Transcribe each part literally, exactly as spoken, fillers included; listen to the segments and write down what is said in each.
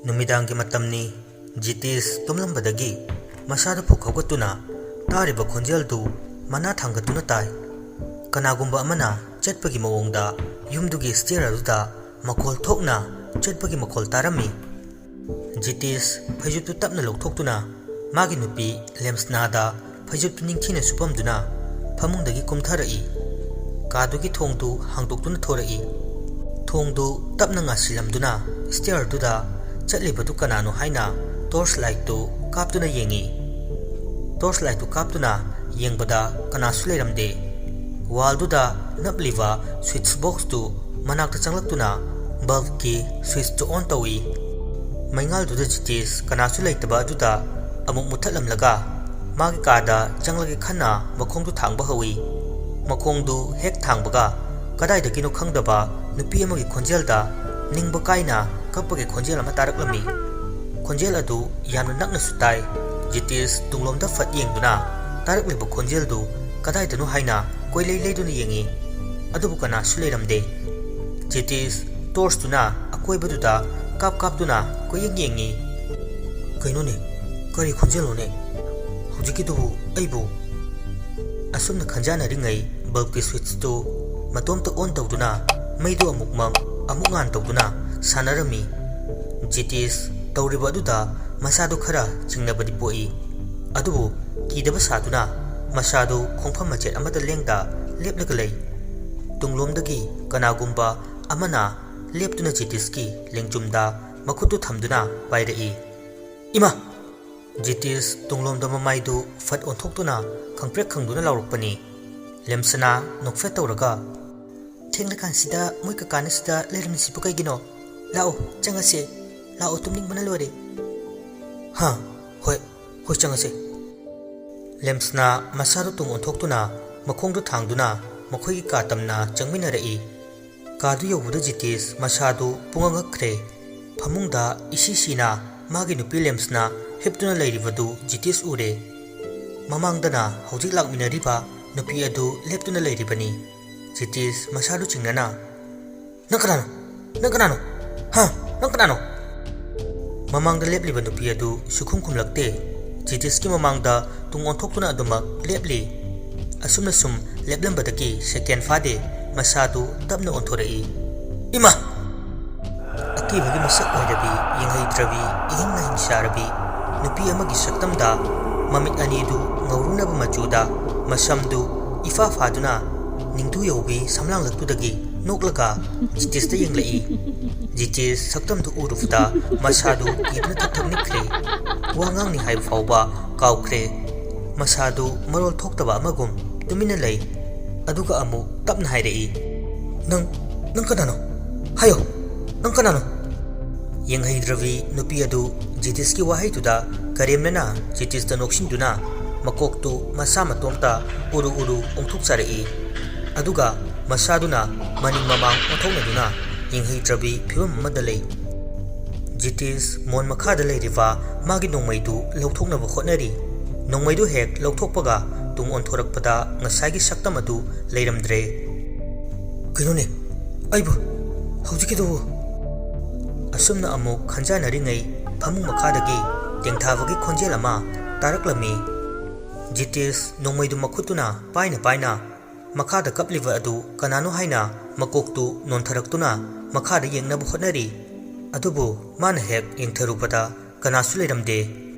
ꯅꯨꯃꯤꯗꯥꯡꯒꯤ ꯃꯇꯝꯅꯤ꯫ ꯖꯤꯇꯤꯁ ꯇꯨꯝꯂꯝꯕꯗꯒꯤ ꯃꯁꯥꯗꯨ ꯐꯨꯛ ꯍꯧꯒꯠꯇꯨꯅ ꯇꯥꯔꯤꯕ ꯈꯣꯟꯖꯦꯜꯗꯨ ꯃꯅꯥ ꯊꯥꯡꯒꯠꯇꯨꯅ ꯇꯥꯏ꯫ ꯀꯅꯥꯒꯨꯝꯕ ꯑꯃꯅ ꯆꯠꯄꯒꯤ ꯃꯑꯣꯡꯗ ꯌꯨꯝꯗꯨꯒꯤ ꯁ꯭ꯇꯦꯌꯔ ꯑꯗꯨꯗ ꯃꯈꯣꯜ ꯊꯣꯛꯅ ꯆꯠꯄꯒꯤ ꯃꯈꯣꯜ ꯇꯥꯔꯝꯃꯤ꯫ ꯖꯤꯇꯤꯁ ꯐꯩꯖꯨꯞꯇꯨ ꯇꯞꯅ ꯂꯧꯊꯣꯛꯇꯨꯅ ꯃꯥꯒꯤ ꯅꯨꯄꯤ ꯂꯦꯝꯁꯅꯥꯗ ꯐꯩꯖꯨꯞꯇꯨ ꯅꯤꯡꯊꯤꯅ ꯁꯨꯞꯄꯝꯗꯨꯅ ꯐꯃꯨꯡꯗꯒꯤ ꯀꯨꯝꯊꯔꯛꯏ꯫ ꯀꯥꯗꯨꯒꯤ ꯊꯣꯡꯗꯨ ꯍꯥꯡꯗꯣꯛꯇꯨꯅ ꯊꯣꯔꯛꯏ꯫ ꯊꯣꯡꯗꯨ ꯇꯞꯅ ꯉꯥꯁꯤꯜꯂꯝꯗꯨꯅ ꯁ꯭ꯇꯦꯌꯔꯗꯨꯗ ꯆꯠꯂꯤꯕꯗꯨ ꯀꯅꯥꯅꯣ ꯍꯥꯏꯅ ꯇꯣꯔꯆ ꯂꯥꯏꯠꯇꯨ ꯀꯥꯞꯇꯨꯅ ꯌꯦꯡꯏ꯫ ꯇꯣꯔꯆ ꯂꯥꯏꯠꯇꯨ ꯀꯥꯞꯇꯨꯅ ꯌꯦꯡꯕꯗ ꯀꯅꯥꯁꯨ ꯂꯩꯔꯝꯗꯦ꯫ ꯋꯥꯜꯗꯨꯗ ꯅꯞꯂꯤꯕ ꯁ꯭ꯋꯤꯠꯆ ꯕꯣꯛꯁꯇꯨ ꯃꯅꯥꯛꯇ ꯆꯪꯂꯛꯇꯨꯅ ꯕꯜꯕꯀꯤ ꯁ꯭ꯋꯤꯠꯆꯇꯨ ꯑꯣꯟ ꯇꯧꯏ꯫ ꯃꯩꯉꯥꯜꯗꯨꯗ ꯖꯤꯇꯤꯁ ꯀꯅꯥꯁꯨ ꯂꯩꯇꯕ ꯑꯗꯨꯗ ꯑꯃꯨꯛ ꯃꯨꯊꯠꯂꯝꯂꯒ ꯃꯥꯒꯤ ꯀꯥꯗ ꯆꯪꯂꯒꯦ ꯈꯟꯅ ꯃꯈꯣꯡꯗꯨ ꯊꯥꯡꯕ ꯍꯧꯏ꯫ ꯃꯈꯣꯡꯗꯨ ꯍꯦꯛ ꯊꯥꯡꯕꯒ ꯀꯗꯥꯏꯗꯒꯤꯅꯣ ꯈꯪꯗꯕ ꯅꯨꯄꯤ ꯑꯃꯒꯤ ꯈꯣꯟꯖꯦꯜꯗ ꯅꯤꯡꯕ ꯀꯥꯏꯅ ꯀꯞꯄꯒꯤ ꯈꯣꯟꯖꯦꯜ ꯑꯃ ꯇꯥꯔꯛꯂꯝꯃꯤ꯫ ꯈꯣꯟꯖꯦꯜ ꯑꯗꯨ ꯌꯥꯝꯅ ꯅꯛꯅꯁꯨ ꯇꯥꯏ꯫ ꯖꯤꯇꯤꯁ ꯇꯨꯡꯂꯣꯝꯗ ꯐꯠ ꯌꯦꯡꯗꯨꯅ ꯇꯥꯔꯛꯂꯤꯕ ꯈꯣꯟꯖꯦꯜꯗꯨ ꯀꯗꯥꯏꯗꯅꯣ ꯍꯥꯏꯅ ꯀꯣꯏꯂꯩ ꯂꯩꯗꯨꯅ ꯌꯦꯡꯏ꯫ ꯑꯗꯨꯕꯨ ꯀꯅꯥꯁꯨ ꯂꯩꯔꯝꯗꯦ꯫ ꯖꯤꯇꯤꯁ ꯇꯣꯔꯆꯇꯨꯅ ꯑꯀꯣꯏꯕꯗꯨꯗ ꯀꯥꯞ ꯀꯥꯞꯇꯨꯅ ꯀꯣꯏꯌꯦꯡ ꯌꯦꯡꯏ꯫ "ꯀꯩꯅꯣꯅꯦ? ꯀꯔꯤ ꯈꯣꯟꯖꯦꯜꯅꯣꯅꯦ? ꯍꯧꯖꯤꯛꯀꯤꯗꯨꯕꯨ ꯑꯩꯕꯨ?" ꯑꯁꯨꯝꯅ ꯈꯟꯖꯥꯟꯅꯔꯤꯉꯩ ꯕꯜꯕꯀꯤ ꯁ꯭ꯋꯤꯠꯆꯇꯨ ꯃꯇꯣꯝꯇ ꯑꯣꯟ ꯇꯧꯗꯨꯅ ꯃꯩꯗꯨ ꯑꯃꯨꯛ ꯃꯝ ꯑꯃꯨꯛ ꯉꯥꯟ ꯇꯧꯗꯨꯅ ꯁꯥꯟꯅꯔꯝꯃꯤ꯫ ꯖꯤꯇꯤꯁ ꯇꯧꯔꯤꯕ ꯑꯗꯨꯗ ꯃꯁꯥꯗꯨ ꯈꯔ ꯆꯤꯡꯅꯕꯗꯤ ꯄꯣꯛꯏ꯫ ꯑꯗꯨꯕꯨ ꯀꯤꯗꯕ ꯁꯥꯗꯨꯅ ꯃꯁꯥꯗꯨ ꯈꯣꯡꯐꯝ ꯃꯆꯦꯠ ꯑꯃꯠꯇ ꯂꯦꯡꯗ ꯂꯦꯞꯂꯒ ꯂꯩ꯫ ꯇꯨꯡꯂꯣꯝꯗꯒꯤ ꯀꯅꯥꯒꯨꯝꯕ ꯑꯃꯅ ꯂꯦꯞꯇꯨꯅ ꯖꯤꯇꯤꯁꯀꯤ ꯂꯦꯡꯖꯨꯝꯗ ꯃꯈꯨꯠꯇꯨ ꯊꯝꯗꯨꯅ ꯄꯥꯏꯔꯛꯏ꯫ "ꯏꯃꯥ!" ꯖꯤꯇꯤꯁ ꯇꯨꯡꯂꯣꯝꯗ ꯃꯃꯥꯏꯗꯨ ꯐꯠ ꯑꯣꯟꯊꯣꯛꯇꯨꯅ ꯈꯪꯄ꯭ꯔꯦꯛ ꯈꯪꯗꯨꯅ ꯂꯥꯎꯔꯛꯄꯅꯤ꯫ ꯂꯦꯝꯁꯅꯥ ꯅꯣꯛꯐꯦꯠ ꯇꯧꯔꯒ, "ꯊꯦꯡꯂꯀꯥꯟꯁꯤꯗ ꯃꯣꯏ ꯀꯀꯥꯅ ꯁꯤꯗ ꯂꯩꯔꯝꯃꯤꯁꯤꯕꯨ ꯀꯩꯒꯤꯅꯣ? ꯂꯥꯛꯑꯣ, ꯆꯪꯉꯁꯦ꯫ ꯂꯥꯛꯑꯣ, ꯇꯨꯝꯅꯤꯡꯕꯅ ꯂꯣꯏꯔꯦ꯫" "ꯍꯥ, ꯍꯣꯏ, ꯍꯣꯏ, ꯆꯪꯉꯁꯦ꯫" ꯂꯦꯝꯁꯅꯥ ꯃꯁꯥꯗꯨ ꯇꯨꯡ ꯑꯣꯟꯊꯣꯛꯇꯨꯅ ꯃꯈꯣꯡꯗꯨ ꯊꯥꯡꯗꯨꯅ ꯃꯈꯣꯏꯒꯤ ꯀꯥ ꯇꯝꯅ ꯆꯪꯃꯤꯟꯅꯔꯛꯏ꯫ ꯀꯥꯗꯨ ꯌꯧꯕꯗ ꯖꯤꯇꯤꯁ ꯃꯁꯥꯗꯨ ꯄꯨꯡꯉꯛ ꯉꯛꯈ꯭ꯔꯦ꯫ ꯐꯃꯨꯡꯗ ꯏꯁꯤ ꯁꯤꯅ ꯃꯥꯒꯤ ꯅꯨꯄꯤ ꯂꯦꯝꯁꯅ ꯍꯤꯞꯇꯨꯅ ꯂꯩꯔꯤꯕꯗꯨ ꯖꯤꯇꯤꯁ ꯎꯔꯦ꯫ ꯃꯃꯥꯡꯗꯅ ꯍꯧꯖꯤꯛ ꯂꯥꯛꯃꯤꯟꯅꯔꯤꯕ ꯅꯨꯄꯤ ꯑꯗꯨ ꯂꯦꯞꯇꯨꯅ ꯂꯩꯔꯤꯕꯅꯤ꯫ ꯖꯤꯇꯤꯁ ꯃꯁꯥꯗꯨ ꯆꯤꯡꯅꯅ, "ꯅꯪ ꯀꯅꯥꯅꯣ? ꯅꯪ ꯀꯅꯥꯅꯣ? ꯍꯥ? ꯅꯪ ꯀꯅꯥꯅꯣ?" ꯃꯃꯥꯡꯗ ꯂꯦꯞꯂꯤꯕ ꯅꯨꯄꯤ ꯑꯗꯨ ꯁꯨꯈꯨꯝ ꯈꯨꯝꯂꯛꯇꯦ꯫ ꯖꯤꯇꯤꯁꯀꯤ ꯃꯃꯥꯡꯗ ꯇꯨꯡ ꯑꯣꯟꯊꯣꯛꯇꯨꯅ ꯑꯗꯨꯃꯛ ꯂꯦꯞꯂꯤ꯫ ꯑꯁꯨꯝꯅ ꯁꯨꯝ ꯂꯦꯞꯂꯝꯕꯗꯒꯤ ꯁꯦꯀꯦꯟ ꯐꯥꯗꯦ, ꯃꯁꯥꯗꯨ ꯇꯞꯅ ꯑꯣꯟꯊꯣꯔꯛꯏ꯫ "ꯏꯃꯥ!" ꯑꯀꯤꯕꯒꯤ ꯃꯁꯛ ꯑꯣꯏꯔꯕꯤ, ꯌꯦꯡꯍꯩꯗ꯭ꯔꯕꯤ, ꯏꯍꯤꯡ ꯅꯥꯍꯤꯡ ꯁꯥꯔꯕꯤ ꯅꯨꯄꯤ ꯑꯃꯒꯤ ꯁꯛꯇꯝꯗ ꯃꯃꯤꯠ ꯑꯅꯤꯗꯨ ꯉꯧꯔꯨꯅꯕ ꯃꯆꯨꯗ, ꯃꯁꯝꯗꯨ ꯏꯐꯥ ꯐꯥꯗꯨꯅ ꯅꯤꯡꯗꯨ ꯌꯧꯕꯤ ꯁꯝꯂꯥꯡꯂꯛꯇꯨꯗꯒꯤ ꯅꯣꯛꯂꯒ ꯖꯤꯇꯤꯁꯇ ꯌꯦꯡꯂꯛꯏ꯫ ꯖꯤꯇꯤꯁ ꯁꯛꯇꯝꯗꯨ ꯎꯔꯨꯕꯗ ꯃꯁꯥꯗꯨ ꯀꯤꯕꯅ ꯊꯛ ꯊꯛ ꯅꯤꯛꯈ꯭ꯔꯦ꯫ ꯋꯥ ꯉꯥꯡꯅꯤ ꯍꯥꯏꯕ ꯐꯥꯎꯕ ꯀꯥꯎꯈ꯭ꯔꯦ꯫ ꯃꯁꯥꯗꯨ ꯃꯔꯣꯜ ꯊꯣꯛꯇꯕ ꯑꯃꯒꯨꯝ ꯇꯨꯃꯤꯟꯅ ꯂꯩ꯫ ꯑꯗꯨꯒ ꯑꯃꯨꯛ ꯇꯞꯅ ꯍꯥꯏꯔꯛꯏ, "ꯅꯪ, ꯅꯪ ꯀꯅꯥꯅꯣ? ꯍꯥꯏꯌꯣ, ꯅꯪ ꯀꯅꯥꯅꯣ?" ꯌꯦꯡꯍꯩꯗ꯭ꯔꯕꯤ ꯅꯨꯄꯤ ꯑꯗꯨ ꯖꯤꯇꯤꯁꯀꯤ ꯋꯥꯍꯩꯗꯨꯗ ꯀꯔꯦꯝꯅꯅ ꯖꯤꯇꯤꯁꯇ ꯅꯣꯛꯁꯤꯟꯗꯨꯅ ꯃꯀꯣꯛꯇꯨ ꯃꯁꯥ ꯃꯇꯣꯝꯇ ꯎꯔꯨ ꯎꯔꯨ ꯑꯣꯟꯊꯣꯛꯆꯔꯛꯏ꯫ ꯑꯗꯨꯒ ꯃꯁꯥꯗꯨꯅ ꯃꯅꯤꯡ ꯃꯃꯥꯡ ꯑꯣꯟꯊꯣꯛꯅꯗꯨꯅ ꯌꯦꯡꯍꯩꯗ꯭ꯔꯕꯤ ꯐꯤꯕꯝ ꯑꯃꯗ ꯂꯩ꯫ ꯖꯤꯇꯤꯁ ꯃꯣꯟ ꯃꯈꯥꯗ ꯂꯩꯔꯤꯕ ꯃꯥꯒꯤ ꯅꯣꯡꯃꯩꯗꯨ ꯂꯧꯊꯣꯛꯅꯕ ꯍꯣꯠꯅꯔꯤ꯫ ꯅꯣꯡꯃꯩꯗꯨ ꯍꯦꯛ ꯂꯧꯊꯣꯛꯄꯒ ꯇꯨꯡ ꯑꯣꯟꯊꯣꯔꯛꯄꯗ ꯉꯁꯥꯏꯒꯤ ꯁꯛꯇꯝ ꯑꯗꯨ ꯂꯩꯔꯝꯗ꯭ꯔꯦ꯫ "ꯀꯩꯅꯣꯅꯦ, ꯑꯩꯕꯨ ꯍꯧꯖꯤꯛꯀꯤꯗꯨꯕꯨ?" ꯑꯁꯨꯝꯅ ꯑꯃꯨꯛ ꯈꯟꯖꯥꯅꯔꯤꯉꯩ ꯐꯃꯨꯡ ꯃꯈꯥꯗꯒꯤ ꯇꯦꯡꯊꯥꯕꯒꯤ ꯈꯣꯟꯖꯦꯜ ꯑꯃ ꯇꯥꯔꯛꯂꯝꯃꯤ꯫ ꯖꯤꯇꯤꯁ ꯅꯣꯡꯃꯩꯗꯨ ꯃꯈꯨꯠꯇꯨꯅ ꯄꯥꯏꯅ ꯄꯥꯏꯅ ꯃꯈꯥꯗ ꯀꯞꯂꯤꯕ ꯑꯗꯨ ꯀꯅꯥꯅꯣ ꯍꯥꯏꯅ ꯃꯀꯣꯛꯇꯨ ꯅꯣꯟꯊꯔꯛꯇꯨꯅ ꯃꯈꯥꯗ ꯌꯦꯡꯅꯕ ꯍꯣꯠꯅꯔꯤ꯫ ꯑꯗꯨꯕꯨ ꯃꯥꯅ ꯍꯦꯛ ꯌꯦꯡꯊꯔꯨꯕꯗ ꯀꯅꯥꯁꯨ ꯂꯩꯔꯝꯗꯦ꯫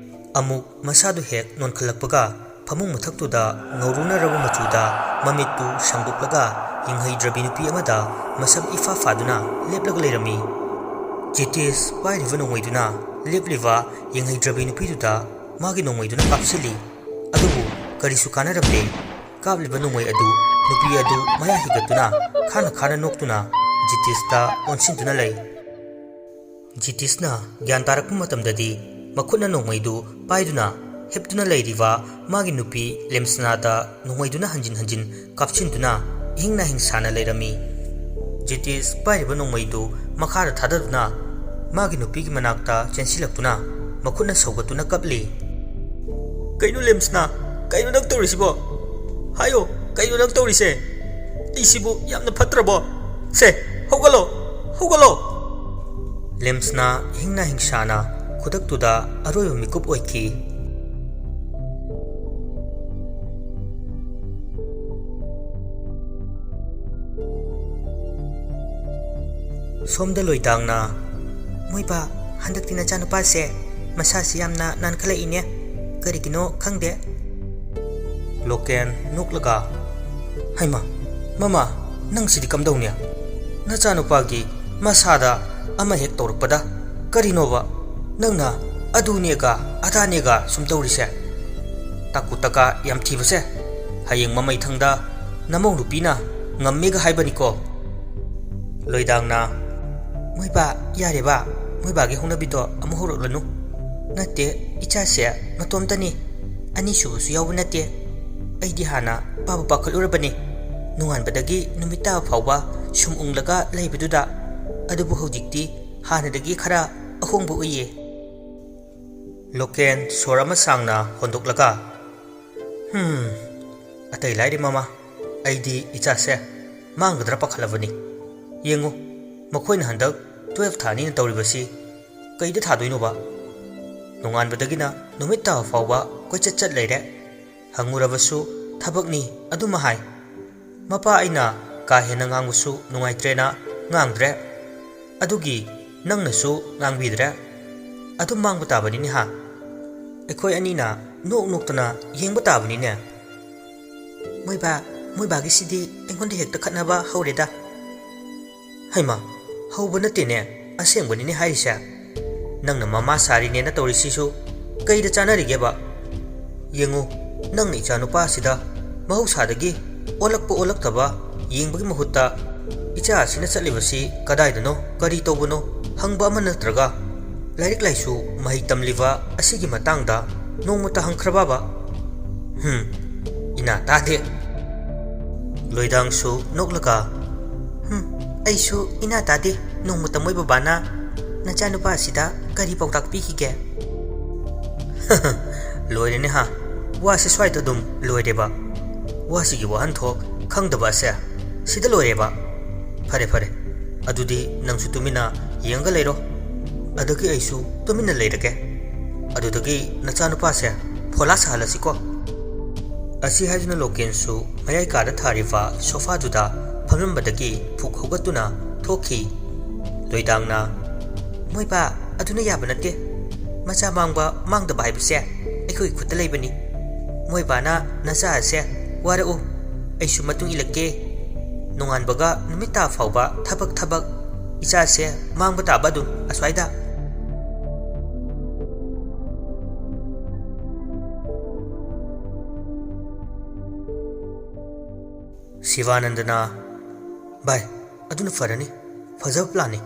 ꯑꯃꯨꯛ ꯃꯁꯥꯗꯨ ꯍꯦꯛ ꯅꯣꯟꯈꯠꯂꯛꯄꯒ ꯐꯃꯨꯡ ꯃꯊꯛꯇꯨꯗ ꯉꯧꯔꯨꯅꯔꯕ ꯃꯆꯨꯗ ꯃꯃꯤꯠꯇꯨ ꯁꯥꯡꯗꯣꯛꯂꯒ ꯌꯦꯡꯍꯩꯗ꯭ꯔꯕꯤ ꯅꯨꯄꯤ ꯑꯃꯗ ꯃꯁꯝ ꯏꯐꯥ ꯐꯥꯗꯨꯅ ꯂꯦꯞꯂꯒ ꯂꯩꯔꯝꯃꯤ꯫ ꯖꯤꯇꯤꯁ ꯄꯥꯏꯔꯤꯕ ꯅꯣꯡꯃꯩꯗꯨꯅ ꯂꯦꯞꯂꯤꯕ ꯌꯦꯡꯍꯩꯗ꯭ꯔꯕꯤ ꯅꯨꯄꯤꯗꯨꯗ ꯃꯥꯒꯤ ꯅꯣꯡꯃꯩꯗꯨꯅ ꯀꯥꯞꯁꯤꯜꯂꯤ꯫ ꯑꯗꯨꯕꯨ ꯀꯔꯤꯁꯨ ꯀꯥꯟꯅꯔꯝꯗꯦ꯫ ꯀꯥꯞꯂꯤꯕ ꯅꯣꯡꯃꯩ ꯑꯗꯨ ꯅꯨꯄꯤ ꯑꯗꯨ ꯃꯌꯥ ꯍꯤꯒꯠꯇꯨꯅ ꯈꯥꯅ ꯈꯥꯅ ꯅꯣꯛꯇꯨꯅ ꯖꯤꯇꯤꯁꯇ ꯑꯣꯟꯁꯤꯟꯗꯨꯅ ꯂꯩ꯫ ꯖꯤꯇꯤꯁꯅ ꯒ꯭ꯌꯥꯟ ꯇꯥꯔꯛꯄ ꯃꯇꯝꯗꯗꯤ ꯃꯈꯨꯠꯅ ꯅꯣꯡꯃꯩꯗꯨ ꯄꯥꯏꯗꯨꯅ ꯍꯤꯞꯇꯨꯅ ꯂꯩꯔꯤꯕ ꯃꯥꯒꯤ ꯅꯨꯄꯤ ꯂꯦꯝꯁꯅꯥꯗ ꯅꯣꯡꯃꯩꯗꯨꯅ ꯍꯟꯖꯤꯟ ꯍꯟꯖꯤꯟ ꯀꯥꯞꯁꯤꯟꯗꯨꯅ ꯏꯍꯤꯡ ꯅꯥꯍꯤꯡ ꯁꯥꯅ ꯂꯩꯔꯝꯃꯤ꯫ ꯖꯤꯇꯤꯁ ꯄꯥꯏꯔꯤꯕ ꯅꯣꯡꯃꯩꯗꯨ ꯃꯈꯥꯗ ꯊꯥꯗꯗꯨꯅ ꯃꯥꯒꯤ ꯅꯨꯄꯤꯒꯤ ꯃꯅꯥꯛꯇ ꯆꯦꯟꯁꯤꯜꯂꯛꯇꯨꯅ ꯃꯈꯨꯠꯅ ꯁꯧꯒꯠꯇꯨꯅ ꯀꯞꯂꯤ꯫ "ꯀꯩꯅꯣ ꯂꯦꯝꯁꯅꯥ? ꯀꯩꯅꯣ ꯅꯪ ꯇꯧꯔꯤꯁꯤꯕꯣ? ꯍꯥꯏꯌꯣ, ꯀꯩꯅꯣ ꯅꯪ ꯇꯧꯔꯤꯁꯦ? ꯑꯩꯁꯤꯕꯨ ꯌꯥꯝꯅ ꯐꯠꯇ꯭ꯔꯕꯣ? ꯁꯦ, ꯍꯧꯒꯠꯂꯣ, ꯍꯧꯒꯠꯂꯣ!" ꯂꯦꯝꯁꯅꯥ ꯍꯤꯡꯅ ꯍꯤꯡꯁꯥꯅ ꯈꯨꯗꯛꯇꯨꯗ ꯑꯔꯣꯏꯕ ꯃꯤꯀꯨꯞ ꯑꯣꯏꯈꯤ꯫ ꯁꯣꯝꯗ ꯂꯣꯏꯗꯥꯡꯅ, "ꯃꯣꯏꯕꯥ, ꯍꯟꯗꯛꯇꯤ ꯅꯆꯥꯅꯨꯄꯥꯁꯦ ꯃꯁꯥꯁꯤ ꯌꯥꯝꯅ ꯅꯥꯟꯈꯠꯂꯛꯏꯅꯦ꯫ ꯀꯔꯤꯒꯤꯅꯣ ꯈꯪꯗꯦ꯫" ꯂꯣꯀꯦꯟ ꯅꯣꯛꯂꯒ, "ꯍꯩꯃꯥ, ꯃꯃꯥ, ꯅꯪꯁꯤꯗꯤ ꯀꯝꯗꯧꯅꯤ? ꯅꯆꯥꯅꯨꯄꯥꯒꯤ ꯃꯁꯥꯗ ꯑꯃ ꯍꯦꯛ ꯇꯧꯔꯛꯄꯗ ꯀꯔꯤꯅꯣꯕ ꯅꯪꯅ ꯑꯗꯨꯅꯦꯒ ꯑꯗꯥꯅꯦꯒ ꯁꯨꯝ ꯇꯧꯔꯤꯁꯦ? ꯇꯥꯀꯨ ꯇꯀꯥ ꯌꯥꯝ ꯊꯤꯕꯁꯦ, ꯍꯌꯦꯡ ꯃꯃꯩꯊꯪꯗ ꯅꯃꯧ ꯅꯨꯄꯤꯅ ꯉꯝꯃꯦꯒ ꯍꯥꯏꯕꯅꯤꯀꯣ꯫" ꯂꯣꯏꯗꯥꯡꯅ, "ꯃꯣꯏꯕꯥ, ꯌꯥꯔꯦꯕ, ꯃꯣꯏꯕꯥꯒꯤ ꯍꯧꯅꯕꯤꯗꯣ ꯑꯃꯨꯛ ꯍꯧꯔꯛꯂꯅꯨ꯫ ꯅꯠꯇꯦ, ꯏꯆꯥꯁꯦ ꯃꯇꯣꯝꯇꯅꯤ, ꯑꯅꯤꯁꯨꯕꯁꯨ ꯌꯥꯎꯕ ꯅꯠꯇꯦ꯫ ꯑꯩꯗꯤ ꯍꯥꯟꯅ ꯄꯥꯕ ꯄꯥꯈꯠꯂꯨꯔꯕꯅꯤ꯫ ꯅꯣꯡꯉꯥꯟꯕꯗꯒꯤ ꯅꯨꯃꯤꯠ ꯇꯥꯕ ꯐꯥꯎꯕ ꯁꯨꯝ ꯎꯪꯂꯒ ꯂꯩꯕꯗꯨꯗ꯫ ꯑꯗꯨꯕꯨ ꯍꯧꯖꯤꯛꯇꯤ ꯍꯥꯟꯅꯗꯒꯤ ꯈꯔ ꯑꯍꯣꯡꯕ ꯎꯏꯌꯦ꯫" ꯂꯣꯀꯦꯟ ꯁꯣꯔ ꯑꯃ ꯁꯥꯡꯅ ꯍꯣꯟꯗꯣꯛꯂꯒ, "ꯍꯝ, ꯑꯇꯩ ꯂꯥꯏꯔꯤ ꯃꯃꯥ, ꯑꯩꯗꯤ ꯏꯆꯥꯁꯦ ꯃꯥꯡꯒꯗ꯭ꯔꯥ ꯄꯥꯈꯠꯂꯕꯅꯤ꯫ ꯌꯦꯡꯉꯨ, ꯃꯈꯣꯏꯅ ꯍꯟꯗꯛ ꯇꯨꯋꯦꯜꯐ ꯊꯥꯅꯤꯅ ꯇꯧꯔꯤꯕꯁꯤ ꯀꯩꯗ ꯊꯥꯗꯣꯏꯅꯣꯕ? ꯅꯣꯡꯉꯥꯟꯕꯗꯒꯤꯅ ꯅꯨꯃꯤꯠ ꯇꯥꯕ ꯐꯥꯎꯕ ꯀꯣꯏꯆꯠ ꯆꯠ ꯂꯩꯔꯦ꯫ ꯍꯪꯉꯨꯔꯕꯁꯨ ꯊꯕꯛꯅꯤ ꯑꯗꯨꯃ ꯍꯥꯏ꯫ ꯃꯄꯥ ꯑꯩꯅ ꯀꯥ ꯍꯦꯟꯅ ꯉꯥꯡꯕꯁꯨ ꯅꯨꯡꯉꯥꯏꯇ꯭ꯔꯦꯅ ꯉꯥꯡꯗ꯭ꯔꯦ꯫ ꯑꯗꯨꯒꯤ ꯅꯪꯅꯁꯨ ꯉꯥꯡꯕꯤꯗ꯭ꯔꯦ꯫ ꯑꯗꯨꯝ ꯃꯥꯡꯕ ꯇꯥꯕꯅꯤꯅꯦ ꯍꯥ? ꯑꯩꯈꯣꯏ ꯑꯅꯤꯅ ꯅꯣꯛ ꯅꯣꯛꯇꯅ ꯌꯦꯡꯕ ꯇꯥꯕꯅꯤꯅꯦ꯫" "ꯃꯣꯏꯕꯥ, ꯃꯣꯏꯕꯥꯒꯤꯁꯤꯗꯤ ꯑꯩꯉꯣꯟꯗ ꯍꯦꯛꯇ ꯈꯠꯅꯕ ꯍꯧꯔꯦꯗ꯫" "ꯍꯩꯃꯥ, ꯍꯧꯕ ꯅꯠꯇꯦꯅꯦ, ꯑꯁꯦꯡꯕꯅꯤꯅꯦ ꯍꯥꯏꯔꯤꯁꯦ꯫ ꯅꯪꯅ ꯃꯃꯥ ꯁꯥꯔꯤꯅꯦꯅ ꯇꯧꯔꯤꯁꯤꯁꯨ ꯀꯩꯗ ꯆꯥꯅꯔꯤꯒꯦꯕ? ꯌꯦꯡꯉꯨ, ꯅꯪꯅ ꯏꯆꯥ ꯅꯨꯄꯥꯁꯤꯗ ꯃꯍꯧꯁꯥꯗꯒꯤ ꯑꯣꯜꯂꯛꯄ ꯑꯣꯜꯂꯛꯇꯕ ꯌꯦꯡꯕꯒꯤ ꯃꯍꯨꯠꯇ ꯏꯆꯥ ꯑꯁꯤꯅ ꯆꯠꯂꯤꯕꯁꯤ ꯀꯗꯥꯏꯗꯅꯣ, ꯀꯔꯤ ꯇꯧꯕꯅꯣ ꯍꯪꯕ ꯑꯃ ꯅꯠꯇ꯭ꯔꯒ ꯂꯥꯏꯔꯤꯛ ꯂꯥꯏꯁꯨ ꯃꯍꯩ ꯇꯝꯂꯤꯕ ꯑꯁꯤꯒꯤ ꯃꯇꯥꯡꯗ ꯅꯣꯡꯃꯇ ꯍꯪꯈ꯭ꯔꯕꯕ? ꯍꯨꯝ, ꯏꯅꯥ ꯇꯥꯗꯦ꯫" ꯂꯣꯏꯗꯥꯡꯁꯨ ꯅꯣꯛꯂꯒ, "ꯍꯨꯝ, ꯑꯩꯁꯨ ꯏꯅꯥ ꯇꯥꯗꯦ ꯅꯣꯡꯃꯇ ꯃꯣꯏ ꯕꯕꯥꯅ ꯅꯆꯥꯅꯨꯄꯥꯁꯤꯗ ꯀꯔꯤ ꯄꯥꯎꯇꯥꯛ ꯄꯤꯈꯤꯒꯦ? ꯂꯣꯏꯔꯦꯅꯦ ꯍꯥ, ꯋꯥꯁꯦ ꯁ꯭ꯋꯥꯏꯗ ꯑꯗꯨꯝ ꯂꯣꯏꯔꯦꯕ꯫ ꯋꯥꯁꯤꯒꯤ ꯋꯥꯍꯟꯊꯣꯛ ꯈꯪꯗꯕ ꯑꯁꯦ ꯁꯤꯗ ꯂꯣꯏꯔꯦꯕ꯫ ꯐꯔꯦ ꯐꯔꯦ, ꯑꯗꯨꯗꯤ ꯅꯪꯁꯨ ꯇꯨꯃꯤꯟꯅ ꯌꯦꯡꯉꯒ ꯂꯩꯔꯣ, ꯑꯗꯒꯤ ꯑꯩꯁꯨ ꯇꯨꯃꯤꯟꯅ ꯂꯩꯔꯒꯦ꯫ ꯑꯗꯨꯗꯒꯤ ꯅꯆꯥꯅꯨꯄꯥꯁꯦ ꯐꯣꯂꯥ ꯁꯥꯍꯜꯂꯁꯤꯀꯣ꯫ ꯑꯁꯤ ꯍꯥꯏꯗꯨꯅ ꯂꯣꯀꯦꯟꯁꯨ ꯃꯌꯥꯏ ꯀꯥꯗ ꯊꯥꯔꯤꯕ ꯁꯣꯐꯥꯗꯨꯗ ꯐꯝꯂꯝꯕꯗꯒꯤ ꯐꯨꯛ ꯍꯧꯒꯠꯇꯨꯅ ꯊꯣꯛꯈꯤ꯫ ꯂꯣꯏꯗꯥꯡꯅ, "ꯃꯣꯏꯕꯥ, ꯑꯗꯨꯅ ꯌꯥꯕ ꯅꯠꯇꯦ꯫ ꯃꯆꯥ ꯃꯥꯡꯕ ꯃꯥꯡꯗꯕ ꯍꯥꯏꯕꯁꯦ ꯑꯩꯈꯣꯏꯒꯤ ꯈꯨꯠꯇ ꯂꯩꯕꯅꯤ꯫ ꯃꯣꯏꯕꯥꯅ ꯅꯆꯥ ꯑꯁꯦ ꯋꯥꯔꯛꯎ, ꯑꯩꯁꯨ ꯃꯇꯨꯡ ꯏꯜꯂꯛꯀꯦ, ꯅꯣꯡꯉꯥꯟꯕꯒ ꯅꯨꯃꯤꯠ ꯇꯥ ꯐꯥꯎꯕ ꯊꯕꯛ ꯊꯕꯛ, ꯏꯆꯥꯁꯦ ꯃꯥꯡꯕ ꯇꯥꯕ ꯑꯗꯨꯝ ꯑꯁ꯭ꯋꯥꯏꯗ"꯫ ꯁꯤꯕꯥꯅꯟꯗꯅ, "ꯚꯥꯏ, ꯑꯗꯨꯅ ꯐꯔꯅꯤ, ꯐꯖꯕ ꯄ꯭ꯂꯥꯟꯅꯤ"꯫